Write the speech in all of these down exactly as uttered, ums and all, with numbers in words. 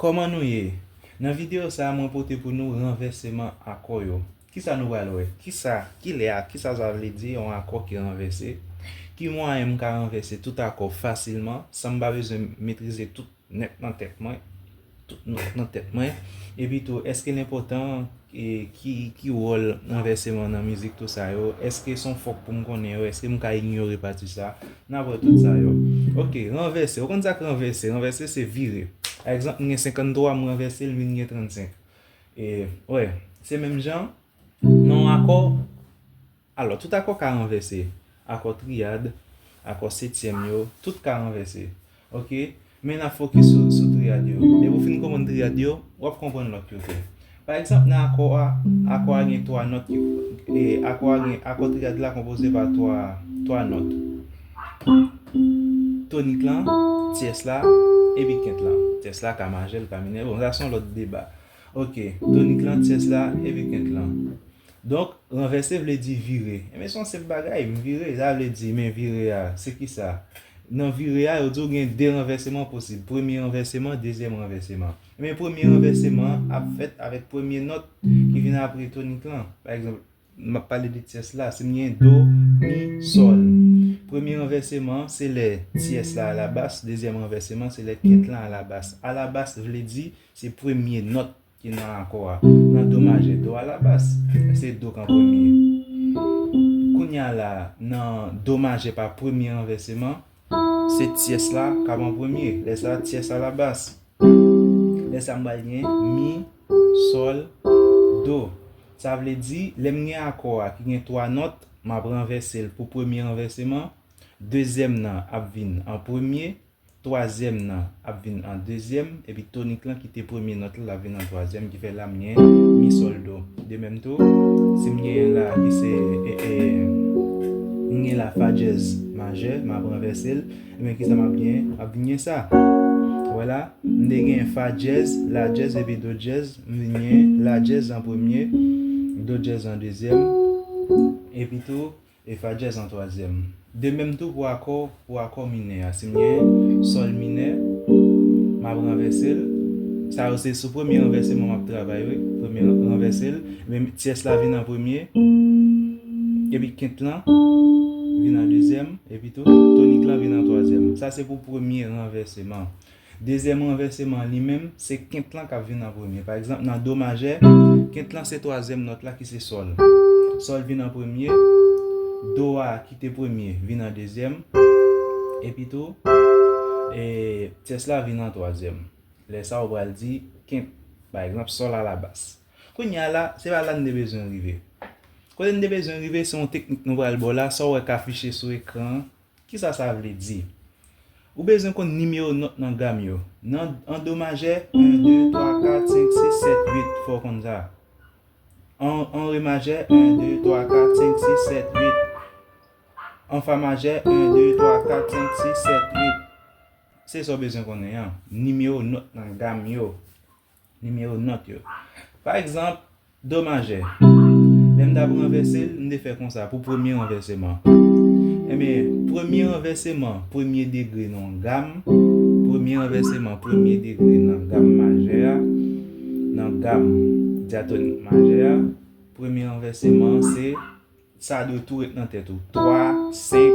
Kòman nou ye? Nan videyo sa a, mwen pote pou nou ranvèseman akò yo. Kisa nou pral wè? Kisa, kilè a, kisa sa vle di yon akò ki ranvèse? Ki mwayen m ka ranvèse tout akò fasilman, san m pa bezwen metrize tout nèt nan tèt mwen? Tout nòt nan tèt mwen? Epi tou, èske l enpòtan? E ki, ki wòl ranvèseman nan mizik, tou sa yo? Èske se yon fòk pou m konnen yo? Èske m ka inyore pati sa? N ap wè tout sa yo. Ok, ranvèse. Ou konn sa k ranvèse? Ranvèse se vire. Pa egzanp, m gen senkanntwa, m ranvèse l, m vin gen trannsenk. E, wè, se menm jan, nan yon akò, alò, tout akò ka ranvèse. Akò triyad, akò setyèm yo, tout ka ranvèse. Ok? Men n ap fokis sou, sou triyad yo. Depi w fin konprann triyad yo, w ap konprann lòt yo tou. Pa egzanp, nan akò a, akò a gen twa nòt ki, e, akò a gen, akò triyad la konpoze pa twa, twa nòt. Tonik lan, tyès la, epi kent lan. Tyès la ka majè, l ka minè. Bon, sa se yon lòt deba. Ok, tonik lan, tyès la, epi kent lan. Donk, ranvèse vle di vire. Enben, se yon senp bagay, m vire. Sa vle di, men vire a, se kisa? Nan vire a, yo di w gen de ranvèseman posib. Premye ranvèseman, dezyèm ranvèseman. Enben, premye ranvèseman ap fèt avèk premye nòt ki vin apre tonik lan. Pa egzanp, m ap pale de tyès la. Si m gen do, mi, sòl. Premye ranvèseman, se lè tyès la alabas. Dezyèm ranvèseman, se lè kent lan alabas. Alabas vle di, se premye nòt ki nan akò a. Nan do majè, do alabas, se do k an premye. Kounye a la, nan do majè pa premye ranvèseman, se tyès la k ap an premye. Lè sa, tyès alabas. Lè sa, m pral gen mi, sòl, do. Sa vle di, lè m gen akò a ki gen twa nòt, m ap ranvèse l pou premye ranvèseman. Dezyèm nan ap vin an premye. Twazyèm nan ap vin an dezyèm, epi tonik lan ki te premye nòt la, l ap vin an twazyèm, ki fè la m gen mi sòl do. De menm tou, si m genyen la ki se, e, e, m gen la fa djèz majè, m ap ranvèse l, ebyen kisa m ap genyen? M ap vin gen sa. Ou wè la, m te gen fa djèz, la djèz epi do djèz, m vin gen la djèz an premye, do djèz an dezyèm, epi tou, e fa djèz an twazyèm. De menm tou pou akò, pou akò minè a. Si m gen sòl minè, m ap ranvèse l. Sa yo se sou premye ranvèseman m ap travay, wi. Premye ranvèse l. Men tyès la vin an premye. Epi kent lan vin an dezyèm. Epi tou, tonik lan vin an twazyèm. Sa se pou premye ranvèseman. Dezyèm ranvèseman li menm, se kent lan k ap vin an premye. Pa egzanp, nan do majè, kent lan se twazyèm nòt la ki se sòl. Sòl vin an premye, do a ki te premye vin an dezyèm, epi tou, e, tyès la vin an twazyèm. Lè sa a, ou pral di kent, pa egzanp, sòl alabas. Kounye a la, se pa la n te bezwen rive. Kote n te bezwen rive, se yon teknik nou pral ba w la, sa w wè k afiche sou ekran an. Kisa sa vle di? Ou bezwen konn nimewo nòt nan gam yo. Nan, an do majè, en, de, twa, kat, senk, sis, sèt, uit, fò w konn sa. An, an re majè, en, de, twa, kat, senk, sis, sèt, uit. An fa majè, en, de, twa, kat, senk, sis, sèt, uit. Se sa w bezwen konnen an. Nimewo nòt nan gam yo. Nimewo nòt yo. Pa egzanp, do majè. Lè m t ap ranvèse l, m te fè konsa pou premye ranvèseman. Ebyen, premye ranvèseman, premye degre nan yon gam. Premye ranvèseman, premye degre nan gam majè a. Nan gam dyatonik majè a. Premye ranvèseman an se Sa dwe tou ret nan tèt ou. Twa, senk,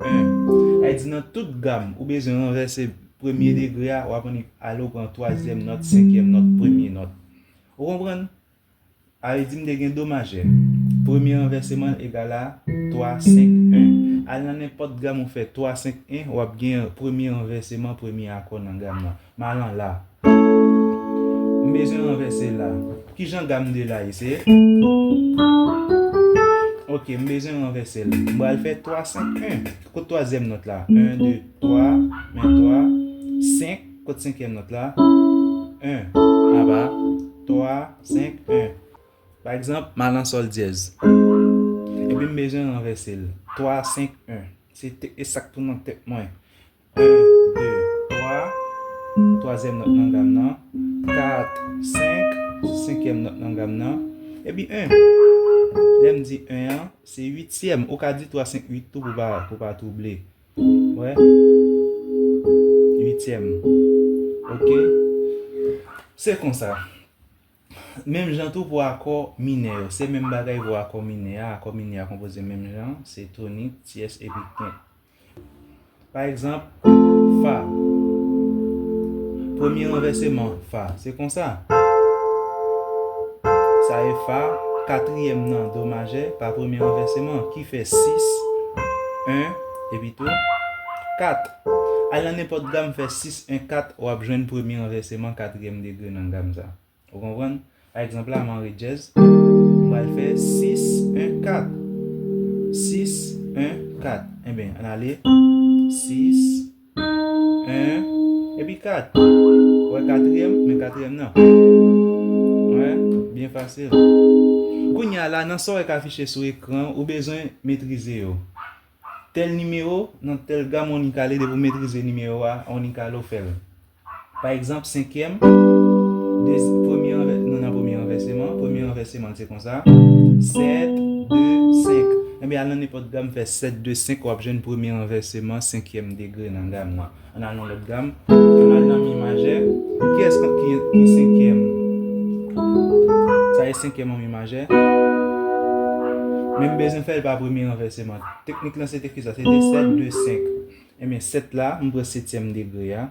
en. Sa vle di nan tout gam, ou bezwen ranvèse premye degre a, w ap annik ale w pran twazyèm nòt, senkyèm nòt, premye nòt. Ou konprann? Sa vle di m te gen do majè. Premye ranvèseman l egal a twa, senk, en. Al nan nenpòt gam ou fè twa, senk, en, w ap gen premye ranvèseman, premye akò nan gam nan. M al an la. M bezwen ranvèse la. Kijan gam de la ye? Se, ok, m bezwen ranvèse l. M pral fè twa, senk, en. Kot twazyèm nòt la? En, de, twa, men twa, senk. Kot senkyèm nòt la? En. Apa, twa, senk, en. Pa egzanp, m al an sòl dyèz. Epi m bezwen ranvèse l. Twa, senk, en. Se te, e sa k tou nan tèt mwen. En, de, twa. Twazyèm nòt nan gam nan. Kat, senk. Senkyèm nòt nan gam nan. Epi en. Lè m di en an, se uityèm. Ou ka di twa, senk, uit tou pou pa, pou pa twouble. Wè. Uityèm. Ok. Se konsa. Menm jan tou pou akò minè yo. Se menm bagay pou akò minè a. Akò minè a konpoze menm jan. Se tonik, tyès epi kent. Pa egzanp, fa. Premye ranvèseman fa. Se konsa. Sa e fa, katriyèm nan do majè pa premye ranvèseman ki fè sis, en, epi tou kat. Al nan nenpòt gam fè sis, en, kat, w ap jwenn premye ranvèseman katriyèm degre nan gam sa. Ou konprann? Pa egzanp la, m antre djèz, m pral fè sis, en, kat. Sis, en, kat. Enben, ann ale. Sis, en, epi kat. Ou wè katriyèm? Men katriyèm nan. Ou wè? Byen fasil. Kounye a la, nan sa w wè k afiche sou ekran, ou bezwen metrize yo. Tèl nimewo, nan tèl gam, w annik ale, depi w metrize nimewo a, w annik ale, w fè l. Pa egzanp, senkyèm, dezi-, premye ranvè-, nou nan premye ranvèseman, premye ranvèseman se konsa, sèt, de, senk. Enben, al nan nenpòt gam, fè sèt, de, senk, w ap jwenn premye ranvèseman senkyèm degre nan gam nan. Ann al nan lòt gam, ann al nan mi majè. Kiyès ki, ki senkyèm? Sa e senkyèm an mi majè. Men m bezwen fè l pa premye ranvèseman. Teknik lan se te kisa? Se te sèt, de, senk. Enben, sèt la, m pran setyèm degre a.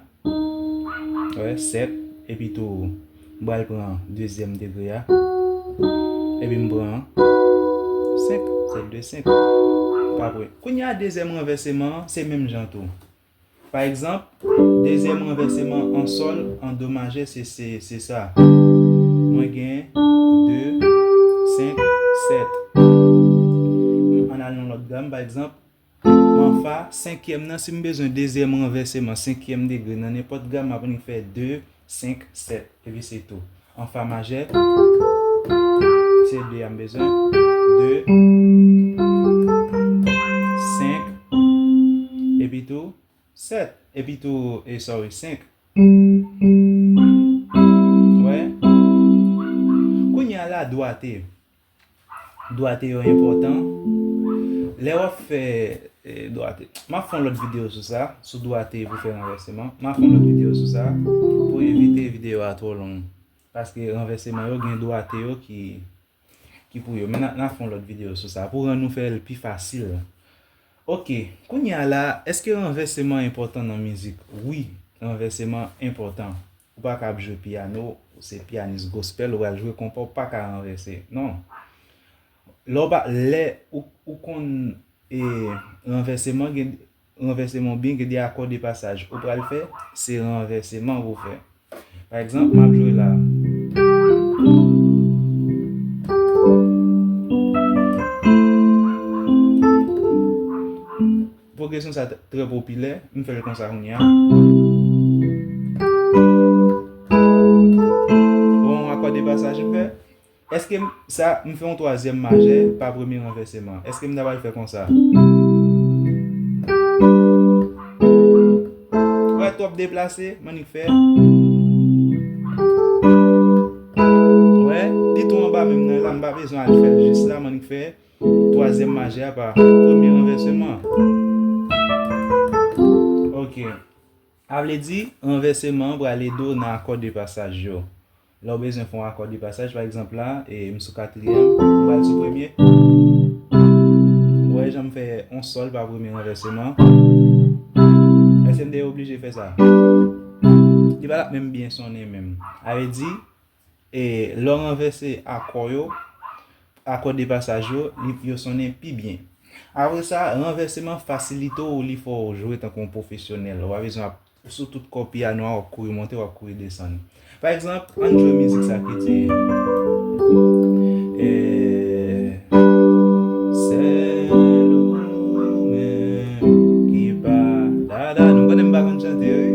Wè, sèt. Epi tou, m pral pran dezyèm degre a. Epi m pran senk, sèt, de, senk. Pa vre. Kounye a, dezyèm ranvèseman an, se menm jan tou. Pa egzanp, dezyèm ranvèseman an sòl, an do majè, se, se, se sa. Mwen gen de, senk, sèt. Ann al nan lòt gam, pa egzanp, m an fa, senkyèm nan, si m bezwen dezyèm ranvèseman, senkyèm degre, nan nenpòt gam, m ap annik fè de, senk, sèt. Epi se tou. An fa majè, se de a m bezwen. De, senk, epi tou, sèt. Epi tou, e, sorry, senk. Wè? Kounye a la, dwate. Dwate yo enpòtan. Lè w ap fè, e, dwate. M ap fè yon lòt videyo sou sa, sou dwate pou fè ranvèseman. M ap fè yon lòt videyo sou sa, pou evite videyo a twò long. Paske ranvèseman yo gen dwate yo ki, ki pou yo. Men n a, n a fè yon lòt videyo sou sa, pou rann nou fè l pi fasil. Oke, kounye a la, èske ranvèseman enpòtan nan mizik? Wi, ranvèseman enpòtan. Ou pa ka ap jwe pyano, ou se pyanis gospel, ou pral jwe konpa, ou pa ka ranvèse. Non. Lè ou pa, lè ou, ou konn, e, ranvèseman, gen ranvèseman oubyen gen de akò de pasaj ou pral fè, se ranvèseman pou fè. Pa egzanp, m ap jwe la. Pwogresyon sa t-, trè popilè, m fè l konsa kounye a. Bon, akò de pasaj m fè. Èske m, sa, m fè yon twazyèm majè pa premye ranvèseman? Èske m ta pral fè konsa? Wè, twòp deplase, m annik fè. Wè, li tou anba menm nan la, m pa bezwen al fè l jis la, m annik fè twazyèm majè a pa premye ranvèseman. Oke. A vle di, ranvèseman an pral ede w nan akò de pasaj yo. Lè w bezwen fè yon akò de pasaj, pa egzanp la, e, m sou katriyèm, m pral sou premye. Ou wè jan m fè yon sòl pa premye ranvèseman. Èske m te oblije fè sa? Li pa t ap menm byen sonnen menm. A vle di, e, lè w ranvèse akò yo, akò de pasaj yo, li, yo sonnen pi byen. Apre sa, ranvèseman fasilite w, li fè w jwe tankou yon pwofesyonèl. Ou pa bezwen ap sou tout kò pyano a, w ap kouri monte, w ap kouri desann. Pa egzanp, ann jwe mizik sa ki di, e, sèl ou menm ki pa dada. Nou konnen m pa konn chante, wi.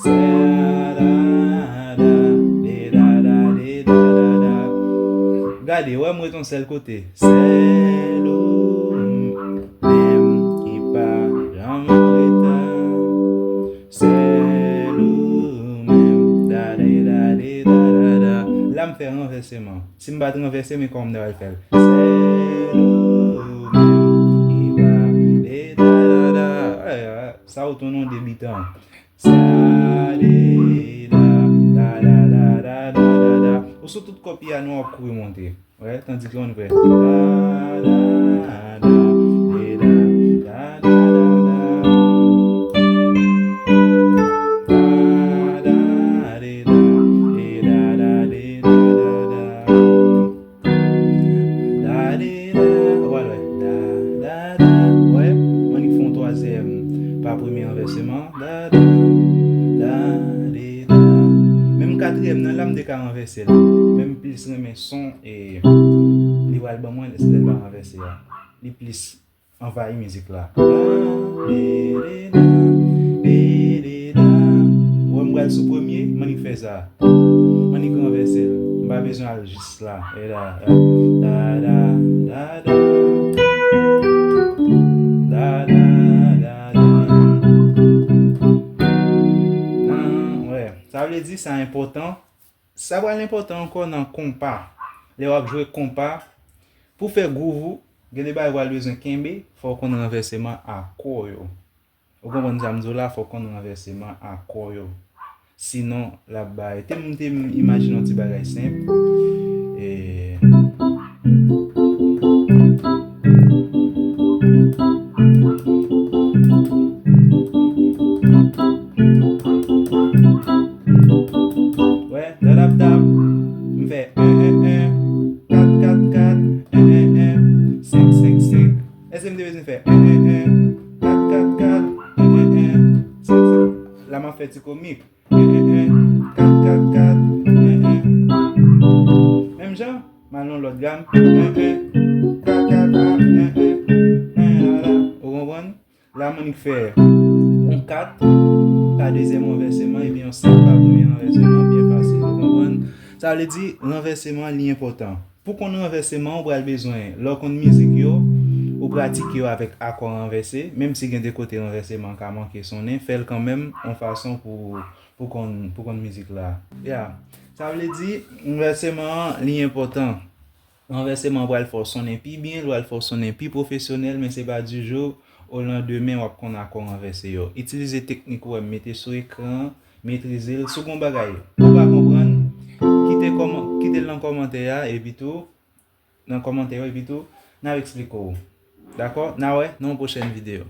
Sa da da de da da de da da da. Gade, wè m ret yon sèl kote. Sèl ou menm ki pa janm anreta. Sèl ou menm da de da de da da da. La m fè ranvèseman. Si m pa t ranvèse, men kòman m ta pral fè l? Sèl ou menm ki pa de da da da. Ay, ay, sa ou tonton debitan. Sa de Sou tout kò pye a, nou ap kouri monte. Wè, tandis ke w fè da, da, da, de, da, da, da, da, da. Da, da, de, da, de, da, da, de, da, da, da. Da, de, da. Ou pral wè. Da, da, da. Wè, m annik fè yon twazyèm pa premye ranvèseman. Da, da, da, de, da. Menm katriyèm nan la, m te ka ranvèse l. Men m plis renmen son e li pral ban mwen lè l pa ranvèse a. Li plis anvayi mizik la. Da, de, de, da, de, de, da. Wè, m pral sou premye, m annik fè sa. M annik ranvèse l. M pa bezwen al jis la. E la, la. Da, da, da, da. Da, da, da, da. Nan, wè. Sa vle di, sa enpòtan. Sa pral enpòtan ankò nan konpa. Lè w ap jwe konpa, pou fè gwouv ou, gen de bagay w pral bezwen kenbe, fò w konn ranvèseman akò yo. Ou konprann sa m di w la, fò w konn ranvèseman akò yo. Sinon, l ap bay. Te m, te m imajine yon ti bagay senp. E, Wè, da, da, da. M fè en, en, en, kat, kat, kat, en, en, en, senk, senk, senk. Èske m te bezwen fè en, en, en, kat, kat, kat, en, en, en, senk, senk? La, m ap fè ti komik. En, en, en, kat, kat, kat, en, en. Menm jan, m al nan lòt gam. En, en, kat, kat, kat, en, en, en, la, la. Ou konprann? La, m annik fè yon kat pa dezyèm ranvèseman, epi yon senk pa premye ranvèseman, byen fasil, ou konprann? Sa vle di, ranvèseman, li enpòtan. Pou konn ranvèseman, ou pral bezwen, lè w konn mizik yo, ou pratike yo avèk akò ranvèse, menm si gen de kote ranvèseman ka manke sonnen, fè l kanmenm yon fason pou, pou konn, pou konn mizik la. Ya. Sa vle di, ranvèseman an, li enpòtan. Ranvèseman an pral fè w sonnen pi byen, l pral fè w sonnen pi pwofesyonèl, men se pa du jour au lendemain w ap konn akò ranvèse yo. Itilize teknik ou wè m mete sou ekran an, metrize l. Si w gen yon bagay ou pa konprann, kite kòman-, kite l nan kòmantè a, epi tou, nan kòmantè yo, epi tou, n ap eksplike w. Dakò? N a wè nan yon pwochèn videyo.